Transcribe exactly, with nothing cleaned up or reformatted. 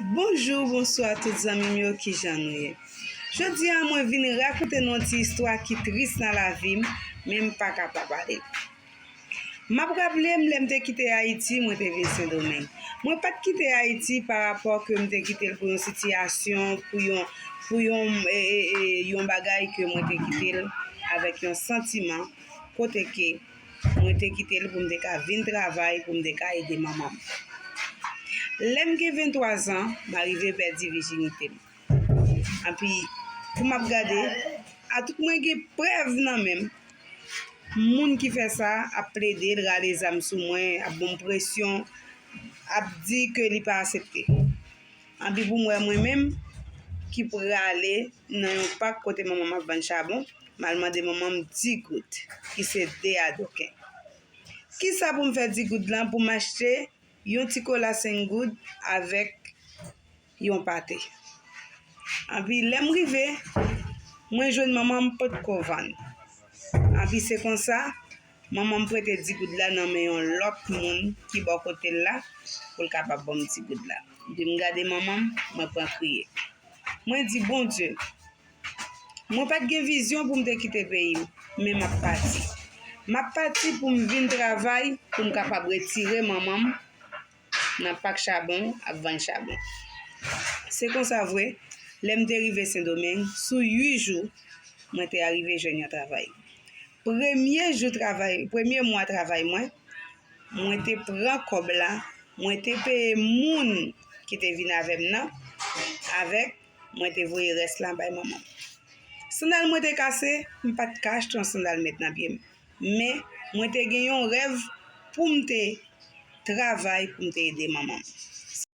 Bonjou, bonswa tout zanmi m yo, kijan nou ye? Jodi a, mwen vin rakonte nou yon ti istwa ki tris nan lavi m, men m pa ka pa pale. M ap raple m, lè m te kite Ayiti, mwen te vin Sendomeng. Mwen pa t kite Ayiti pa rapò ke m te kite l pou yon sitiyasyon, pou yon, pou yon, e, e, e, yon bagay ke mwen te kite l avèk yon santiman, kote ke mwen te kite l pou m te ka vin travay, pou m te ka ede manman m. Lè m gen venntwa zan, m arive pèdi vijinite m. Anpi, pou m ap gade, atout mwen gen prèv nan men m, moun ki fè sa ap plede l, rale zam sou mwen, ap ban m presyon, ap di ke li pa aksepte. Anpi pou m wè mwen menm ki prale nan yon pak kote manman m ap vann chabon, m al mande manman m dis goud, ki se de adoken. Kisa pou m fè dis goud lan pou m achte yon ti kola senk goud avèk yon pate? Anpi lè m rive, mwen jwenn manman m potko vann. Anpi se konsa, manman m prete dis goud la nan men yon lòt moun ki bò kote l la, pou l kapab ban m dis goud la. Epi m gade manman m, mwen pran kriye. Mwen di, Bondye, mwen pa t gen vizyon pou m te kite peyi m, men m ap pati. M ap pati pou m vin travay, pou m kapab retire manman m nan pak chabon, ap vann chabon. Se konsa vre, lè m te rive Sendomeng, sou uit jou, mwen te arive jwenn yon travay. Premye jou travay, premye mwa travay mwen, mwen te pran kòb la, mwen te peye moun ki te vin avè m nan, avèk mwen te voye rès la bay manman m. Sandal mwen te kase, m pa t ka achte yon sandal met nan pye m. Men, mwen te gen yon rèv pou m te travay, pou m te ede manman m.